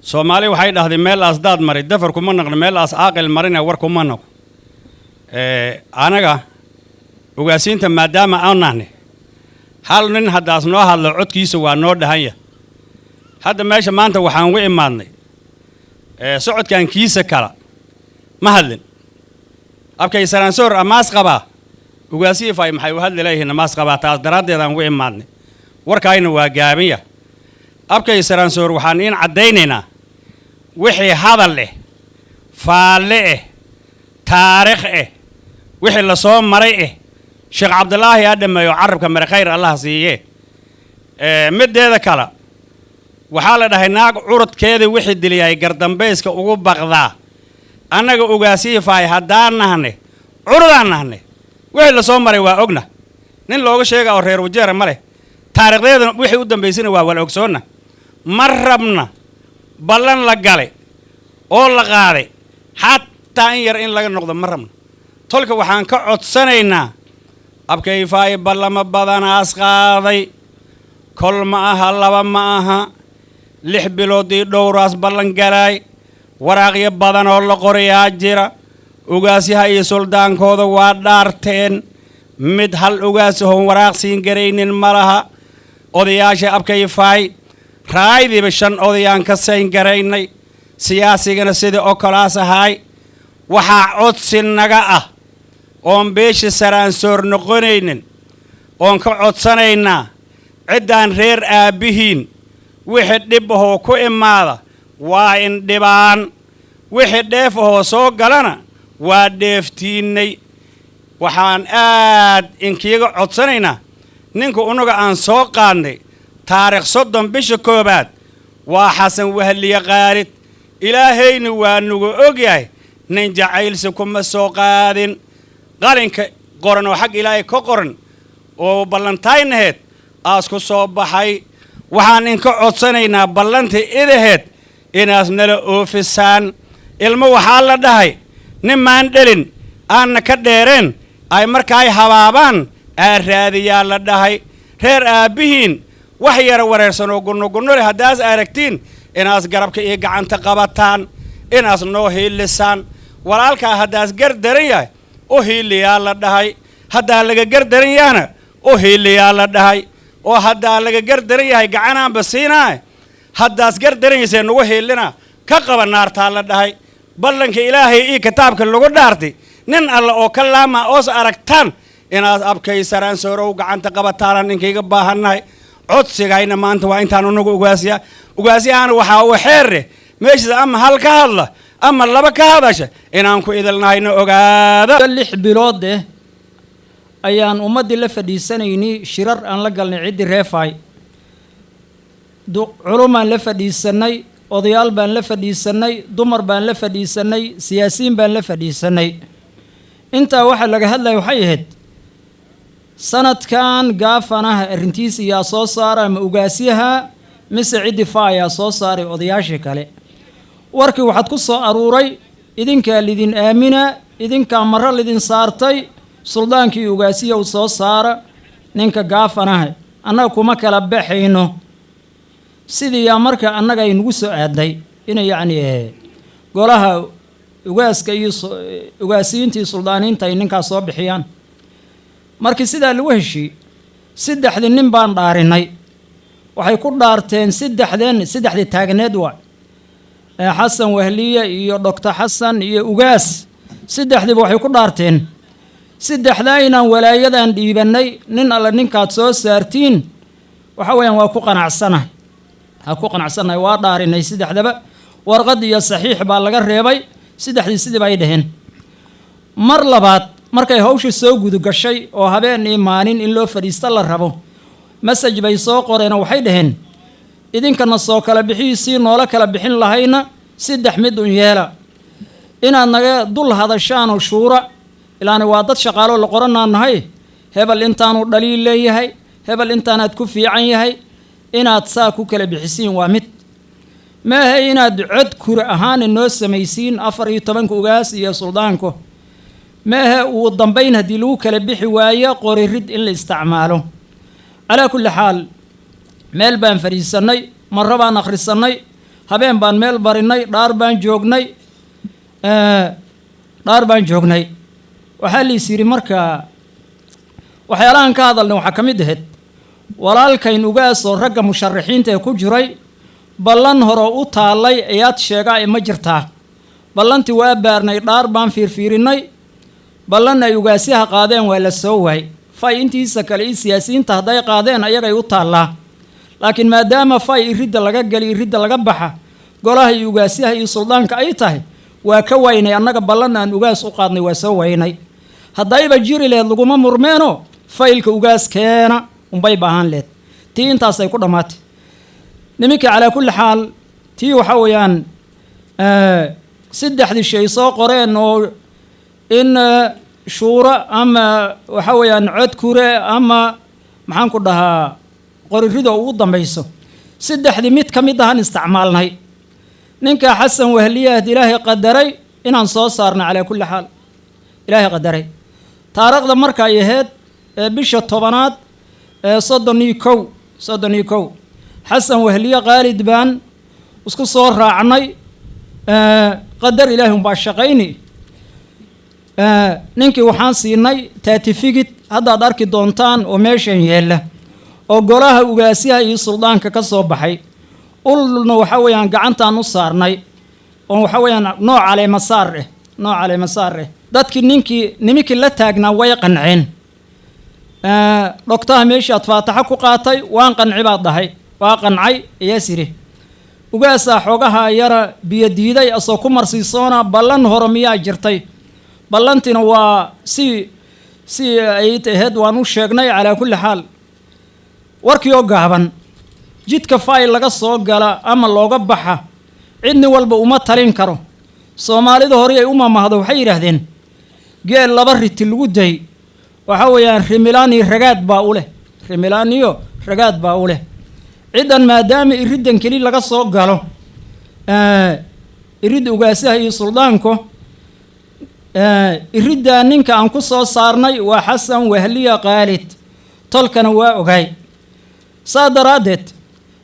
Soomaali waxay dhahday, meel aas daad maray dafar kuma naqno, meel aas aaqil marina war kuma naqo. Anaga ugaasiinta maadaama aan nahne, hal nin haddaas noo hadlo, codkiisa waa noo dhahanya. Hadda meesha maanta waxaan ugu imaadnay socodkan kiisa kala ma hadlin. Abkay Saraansoor amaas qabaa, ugaasiifay maxay u hadli leeyihiin? Amaas qabaa, taas daraaddeedaan ugu imaadnay. Warkaayna waa gaabanya. Abkay Saraansoor, waxaan iin caddaynaynaa wixii hadal eh, faalle eh, taarikh eh, wixii la soo maray eh, Sheekh Cabdilaahi ha dhameeyo, carabka mare khayr Allah siiye. Mideeda kale, waxaa la dhahay, naag curadkeeda wixii diliyay gardambayska ugu baqdaa. Annaga ugaasiifaay haddaan nahne, curudaan nahne, wixii la soo maray waa ogna. Nin looga sheega oo reer Wajeera ma leh. Taariikhdeedana wixii u dambaysana waa wala ogsoonna. Ma rabna ballan la galay oo la qaaday xataa in yar in laga noqdo, ma rabna. Tolka waxaan ka codsanaynaa, abkayfaay ballamo badanaas qaaday, kol ma aha, laba ma aha, 6 biloodii dhowraas ballan galaay, waraaqyo badan oo la qorayaa jira. Ugaasyaha iyo suldaankooda waa dhaarteen, mid hal ugaasahon waraaq siin garaynin ma laha. Odayaasha abkayfaay raaydiiba shan odayaan ka sayn garaynay, siyaasigana sidai oo kalaas ahaay. Waxaa codsi naga ah oon beesha Saraansoor noqonaynin oon ka codsanaynaa, ciddaan reer aabbihiin wixii dhib ahoo ku imaada waa in dhibaan, wixii dheef ahoo soo galana waa dheeftiinnay. Waxaan aad inkiiga codsanaynaa, ninka unaga aan soo qaadnay taarikh 30 bisha koobaad waa Xasan Wahliye Qaalid. Ilaahayna waa nagu ogyahay, nin jacaylsi kuma soo qaadin. Qalinka qoran oo xag Ilaahay ka qoran oo ballantaynaheed aas ku soo baxay. Waxaan inka codsanaynaa ballantii idaheed inaas nala oofisaan. Ilmo waxaa la dhahay, nimaan dhelin aanna ka dheereen ay markaay habaabaan aa raadiyaa la dhahay. Reer aabbihiin wax yara wareersan oo gunno leh haddaas aragtiin, inaas garabka iyo gacanta qabataan, inaas noo hiilisaan. Walaalkaa haddaas gar daran yahay, u hiiliyaa la dhahay. Haddaa laga gar daran yahana, u hiiliyaa la dhahay. Oo haddaa laga gar daran yahay, gacanaanba siinaa, haddaas gar daranyaysee nagu hiilina, ka qaba naartaa la dhahay. Ballanka Ilaahay iyo kitaabka lagu dhaartay, nin alla oo ka laama oos aragtaan, inaad abkay Saraansoorow gacanta qabataanaan ninkayga baahannahay. Codsigayna maanta waa intaan unagu ugaasiya. Ugaasyahaana waxaa uu xeerre meeshiisa ama hal ka hadla ama laba ka hadasha inaan ku idilnahayna ogaada. 6 bilood eh ayaan ummaddii la fadhiisanaynay, shirar aan la galnay ciddii reefaay, culumaan la fadhiisanay, odayaal baan la fadhiisanay, dumar baan la fadhiisanay, siyaasiyiin baan la fadhiisanay. Intaa waxaa laga hadlaya waxay ahayd sanadkan gaafanaha arrintiisa yaa soo saara, ama ugaasyaha mise ciddii fa ayaa soo saaray odayaashii kale. Warkii waxaad ku soo aruuray, idinkaa lidin aamina, idinkaa maro lidin saartay, suldaankii ugaasiya u soo saara ninka gaafanaha, annaga kuma kala baxayno. Sidii yaa marka annaga ay nagu soo aadnay inay yacni golaha ugaaska iyo ugaasiyiinta iyo suldaaniinta ay ninkaas soo bixiyaan. Markii sidaa lagu heshiiyey, saddexdii nin baan dhaarinay. Waxay ku dhaarteen saddexdeen, saddexdii taagneed waa Xasan Wahliye iyo Doctor Xasan iyo ugaas. Saddexdiiba waxay ku dhaarteen saddexdaa inaan walaayadan dhiibannay, nin alle ninkaad soo saartiin waxa weeyaan waa ku qanacsanahay, ha ku qanacsannahay. Waa dhaarinay saddexdaba, warqad iyo saxiix baa laga reebay. Saddexdii sidii bay dhaheen. Mar labaad markay hawsha soo gudugashay oo habeen iyo maalin in loo fadhiisto la rabo, message bay soo qoreen oo waxay dhaheen, idinkana soo kala bixiisii noola kala bixin lahayna saddex mid un yeela: inaad naga dul hadashaan oo shuura, ilaani waa dad shaqaaloo la qoranaa nahay, hebel intaanuu dhaliil leeyahay, hebel intaanaad ku fiican yahay, inaad saa ku kala bixisiin waa mid. Maaha inaad cod kura ahaan inoo samaysiin 14-ka ugaas iyo suldaanku. Maaha ugu dambayn haddii lagu kala bixi waayo, qoririd in la isticmaalo. Calaa kulli xaal, meel baan fadhiisannay, marro baan akhrisannay. Habeen baan meel barinay, dhaar baan joognay, dhaar baan joognay. Waxaa liis yidhi marka waxyaalahan ka hadalnay waxaa ka mid ahayd walaalkayn ugaas oo ragga musharaxiinta ee ku jiray, ballan hore u taallay ayaad sheegaa ma jirtaa? Ballantii waa baarnay, dhaar baan fiirfiirinay, ballan ay ugaasyaha qaadeen waa la soo waay. Fay intiisa kale iyo siyaasiyiinta hadday qaadeen ayagay u taallaa, laakiin maadaama fay iridda laga geli iridda laga baxa golaha iyo ugaasyaha iyo suldaanka ay tahay, waa ka waynay annaga ballan aan ugaas u qaadnay, waa soo waynay. Haddayba jiri leed laguma murmeeno, faylka ugaas keena unbay baahan leed. Tii intaas ay ku dhammaatay niminka. Calaa kulli xaal, tii waxaa weeyaan saddexdii shay soo qoreen oo in shuuro ama waxa weeyaan cod kure ama maxaan ku dhahaa qoririda ugu dambayso, saddexdii mid ka mid ahaan isticmaalnay. Ninka Xasan Wahliyaad Ilaahay qadaray inaan soo saarna. Calaa kulli xaal, Ilaahay qadaray taariikhda markay ahayd ee bisha 10aad ee 31, 31, Xasan Wahliye Khaalid baan isku soo raacnay. Qadar Ilaahay unbaa shaqayni. Ninkii waxaan siinay tatifigid haddaad arki doontaan oo meeshan yeella oo golaha ugaasyaha iyo suldaanka ka soo baxay. Ulna waxa weeyaan gacantaan u saarnay oo waxa weeyaan nooc caleemasaar eh, nooc caleemasaar eh. Dadkii ninkii niminkii la taagnaa way qanceen. Dhogtaha meeshaad faataxo ku qaatay waan qanci baad dhahay, waa qancay ayaa siri. Ugaasaa xoogaha yara biyo diiday asoo ku marsiisoona ballan hore miyaa jirtay? Ballantiina waa si ay ahayd waan u sheegnay. Calaa kulli xaal, warkii oo gaaban, jidka fayl laga soo gala ama looga baxa cidni walba uma talin karo. Soomaalida hore ay u mamahdo, waxay yidhaahdeen geel laba riti lagu day waxa weeyaan rimilaan iyo ragaad baa u leh, rimilaan iyo ragaad baa u leh. Ciddan maadaama iriddan keli laga soo galo, iridda ugaasaha iyo suldaanku, iriddaa ninka aan ku soo saarnay waa Xasan Wahliya Khaalid, tolkana waa ogaay. Saa daraaddeed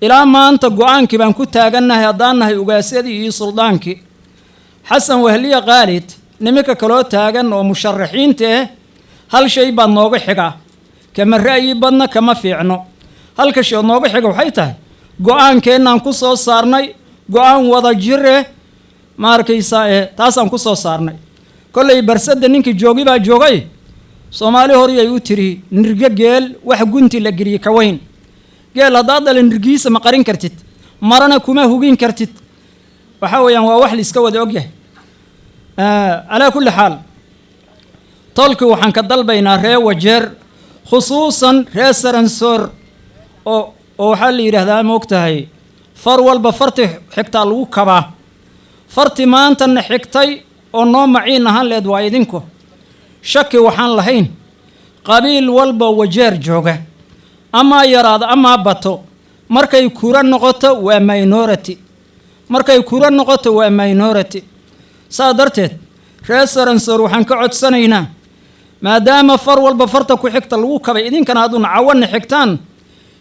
ilaa maanta go-aankii baan ku taagannahay haddaan nahay ugaasyadii iyo suldaankii Xasan Wahliya Khaalid. Niminka kaloo taagan oo musharaxiinta ah, hal shay baad nooga xigaa, kama ra'yi badna, kama fiicno. Halka shay ood nooga xiga waxay tahay go-aankeennaan ku soo saarnay, go-aan wada jir eh, ma arkaysaa? Ee taasaan ku soo saarnay. Kollay barsadda ninkii joogi baa joogay. Soomaali horyay u tiri nirgo geel wax gunti la geliyey ka weyn. Geel haddaad dhala nirgihiisa ma qarin kartid, marana kuma hugin kartid. Waxa weeyaan waa wax la iska wada ogyahay. Calaa kulli xaal, tolkii waxaan ka dalbaynaa ree Wajeer, khusuusan ree Saransoor, oo waxaa la yidhaahdaa, ma og tahay, far walba farti xigtaa lagu kabaa. Farti maantana xigtay oo noo maciin ahaan leed waa idinku. Shaki waxaan lahayn qabiil walba Wajeer jooga, amaa yaraado amaa bato, markay kura noqoto waa minority, markay kura noqoto waa minority. Saa darteed reer Saransoor waxaan ka codsanaynaa, maadaama far walba farta ku xigta lagu kabay, idinkana aaduna cawana xigtaan,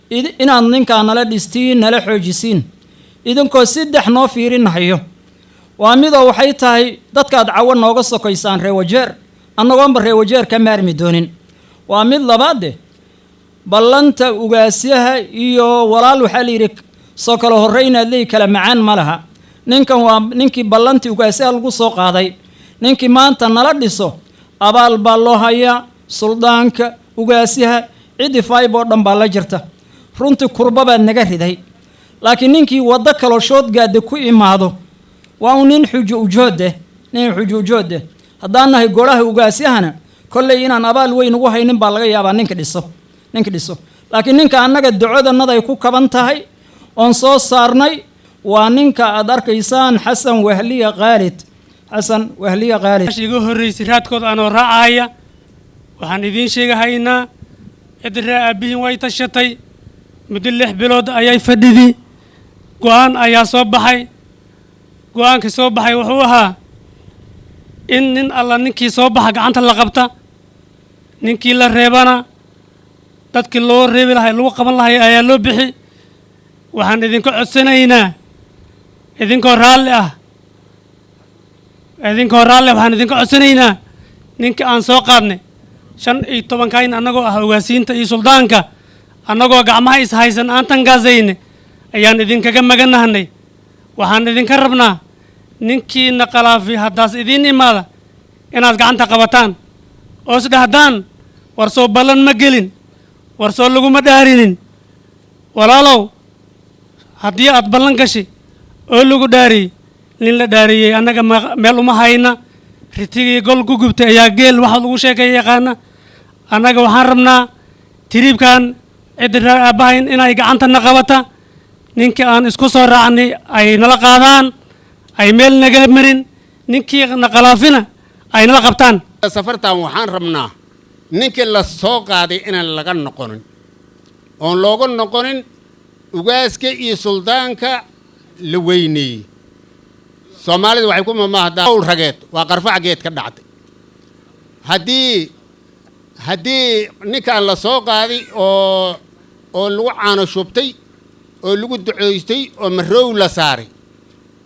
inaad ninkaa nala dhistiin, nala xoojisiin, idinkoo saddex noo fiirinahayo. Waa midoo waxay tahay dadkaad cawo nooga sokaysaan ree Wajeer, annagoonba ree Wajeer ka maarmi doonin. Waa mid labaade, ballanta ugaasyaha iyo walaal waxaa la yidhi soo kala horraynaad leey kala macaan ma laha. Ninkan waa ninkii ballantii ugaasyaha lagu soo qaaday. Ninkii maanta nala dhiso abaal baa loo hayaa, suldaanka, ugaasyaha, ciddii fayb oo dhan baa la jirta. Runtii kurba baad naga riday, laakiin ninkii waddo kaloo shoodgaada ku imaado waa uu nin xujo ujoodeh, nin xujo ujoodeh. Haddaan nahay golaha ugaasyahana, kolley inaan abaal weyn ugu haynin baa laga yaabaa ninka dhiso, ninka dhiso. Laakiin ninka annaga ducodannaday ku kaban tahay oon soo saarnay waa ninka aad arkaysaan, Xasan Wahliya Khaalid, Xasan Wahliya Khaalid. Iga horreysay raadkooda anoo raacaya, waxaan idiin sheegahaynaa cidda ree aabbihiin way tashatay. Muddo 6 bilood ayay fadhidii, go-aan ayaa soo baxay. Go-aankii soo baxay wuxuu ahaa in nin alla ninkii soo baxa gacanta la qabta, ninkii la reebana dadkii loo reebi lahay lagu qaban lahay ayaa loo bixi. Waxaan idinka codsanaynaa Idinkoo raalli ah, idinkoo raalli ah, waxaan idinka codsanaynaa ninka aan soo qaadnay 15-kayn, annagoo ah ogaasiinta iyo suldaanka, annagoo gacmaha is haysan aan tangaasayne ayaan idinkaga maganahnay. Waxaan idinka rabnaa ninkiina qalaafi haddaas idiin imaada inaad gacanta qabataan oo isdhahdaan, war soo ballan ma gelin, war soo laguma dhaarinin. Walaalow, haddii aad ballan gashi oo lagu dhaariyey, nin la dhaariyey annaga meel uma hayna. Ritigii gol ku gubtay ayaa geel waxa lagu sheekaya yaqaana. Annaga waxaan rabnaa tiriibkan cidda reer aabbahayn inay gacantana qabata, ninkii aan isku soo raacnay ay nala qaadaan, ay meel naga marin, ninkii na qalaafina ay nala qabtaan. Safartan waxaan rabnaa ninkii la soo qaaday inaan laga noqonin, oon looga noqonin. Ugaaska iyo suldaanka la weyneeyey. Soomaalida waxay ku mamahdaa, "Owl rageed waa qarfac geed ka dhacday." Haddii ninkaan la soo qaaday oo lagu caano shubtay oo lagu ducoystay oo maroow la saaray,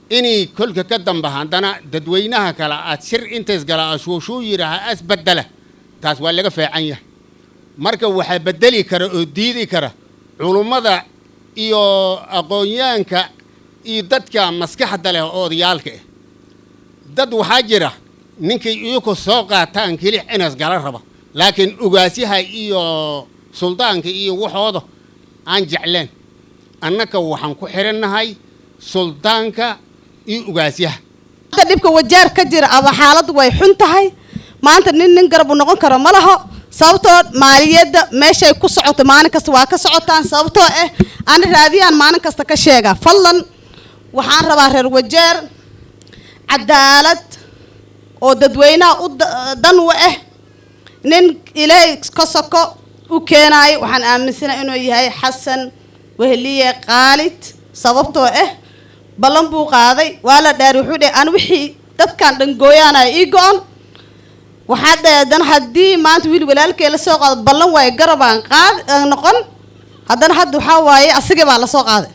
inay kolka ka damba haddana dadweynaha kale aad shir intays gala ashuushuu yidhaaha as bedela, taas waa laga feecan yahay. Marka waxaa bedeli kara oo diidi kara culummada iyo aqoonyaanka iyo dadka maskaxda leh oo odayaalka ah. Dad waxaa jira ninkay iyaku soo qaataan kelix inaas gala raba, laakiin ugaasyaha iyo suldaanka iyo waxooda aan jecleen. Annaka waxaan ku xidhannahay suldaanka iyo ugaasyaha. Maanta dhibka Wajeer ka jira ama xaaladdu way xun tahay. Maanta nin garab u noqon karo ma laho, sababtoo maaliyadda meeshay ku socoto maalin kasta waa ka socotaan, sababtoo ah ani raadiyaan maalin kasta ka sheega. Fadlan, waxaan rabaa reer Wajeer cadaalad oo dadweynaha u dan u ah. Nin Ilaahay ka soko u keenaayo waxaan aaminsanahay inuu yahay Xasan Weheliye Qaalid, sababtoo ah ballan buu qaaday, waa la dhaari. Wuxuu dhahay, "An wixii dadkan dhangooyaanaya ii go-on." Waxaa dhahay haddana, "Haddii maanta wiil walaalkee la soo qaado, ballan waayo garabaan qaad noqon." Haddana hadda waxaa waaye asigii baa lasoo qaaday,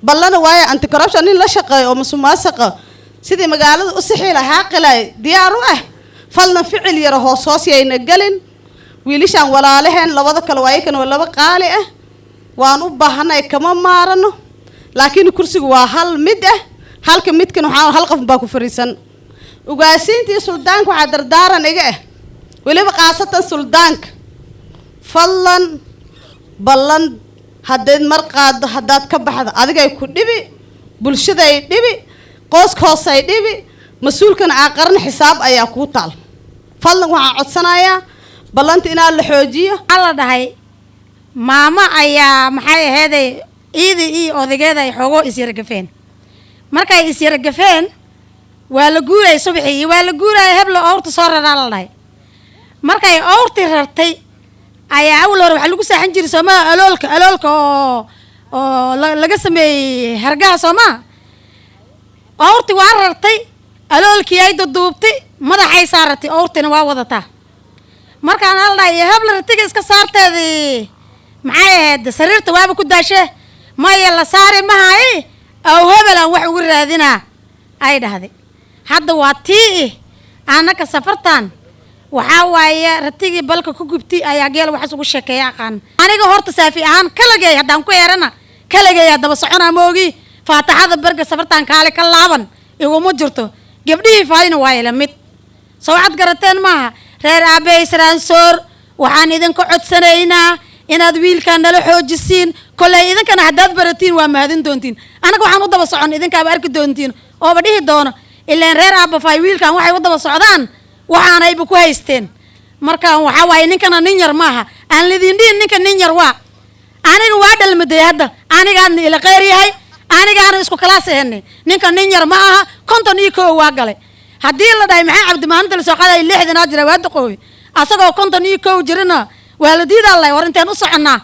ballana waaye anti corruption nin la shaqeeyo oo musuqmaasuqa sidii magaalada u sixi lahaa qilay diyaar u ah. Falna ficil yaro hoos hoos yayna gelin. Wiilashaan walaalaheen labada kale waa ayakana waa laba qaali ah, waan u baahanay, kama maarano, laakiin kursigu waa hal mid ah. Halka midkan waxaa hal qof baa ku fariisan. Ugaasiinta iyo suldaanka waxaa dardaaran iga ah, weliba khaasatan suldaanka: fadlan, ballan haddayd mar qaado, haddaad ka baxdo, adigay ku dhibi, bulshaday dhibi, qoyska hoosay dhibi, mas-uulkana aaqarana xisaab ayaa kuu taal. Fadlan, waxaan codsanayaa ballanta inaa la xoojiyo. Waxaa la dhahay maamo ayaa, maxay aheeday, iidii iyo odaygeeda ay xoogoo isyaragafeen. Markay isyaragafeen, waa la guurayay subaxii iyo waa la guurayay, heblo owrta soo raraa la dhahay. Markay owrtii rartay ayaa awal hore waxaa lagu saaxan jiray, soomaa, aloolka oo laga sameeyey hargaha, soomaa. Owrti waa rartay, aloolkii ay duduubtay, madaxay saaratay, owrtina waa wadataa. Markaan ala dhahay, "Hebla, ratiga iska saarteedii, maxay ahayd, sariirta waaba ku daashee." "Maya, la saari mahay, aw hebel aan wax ugu raadinaa," ay dhahday. Hadda waa tii ih annaka safartan waxaa waaye ratigii balka ku gubti ayaa geel waxaas ugu sheekeeya aqaan. Aniga horta saafi ahaan kalageey haddaan ku eerana, kalageeyaa daba soconaa, moogi faataxada berga safartan kaale ka laaban iguma jirto. Gabdhihii faayna waa ila mid. Soo waxaad garateen maaha, reer aabe Israansoor, waxaan idinka codsanaynaa inaad wiilkan nala xoojisiin. Kolley idinkana haddaad baratiin waa mahadin doontiin. Annaga waxaan u daba socon idinkaaba arki doontiin ooba dhihi doono, ilaan reer aabbafaay wiilkan waxay u daba socdaan waxaanayba ku haysteen. Marka waxaa waaye ninkana nin yar maaha, aan lidin dhihin ninka nin yar waa. Aniga waa dhalmaday hadda, anigaadna ila kheyr yahay, anigaana isku kalaas ahenay. Ninka nin yar ma aha, 51 waa galay. Haddii la dhahay Maxaa Cabdi maalinta lasoo qaadaya 60 jira, waa duqoobay asagoo 51 jirina. Waa la diidaa lay, war inteen u soconnaa?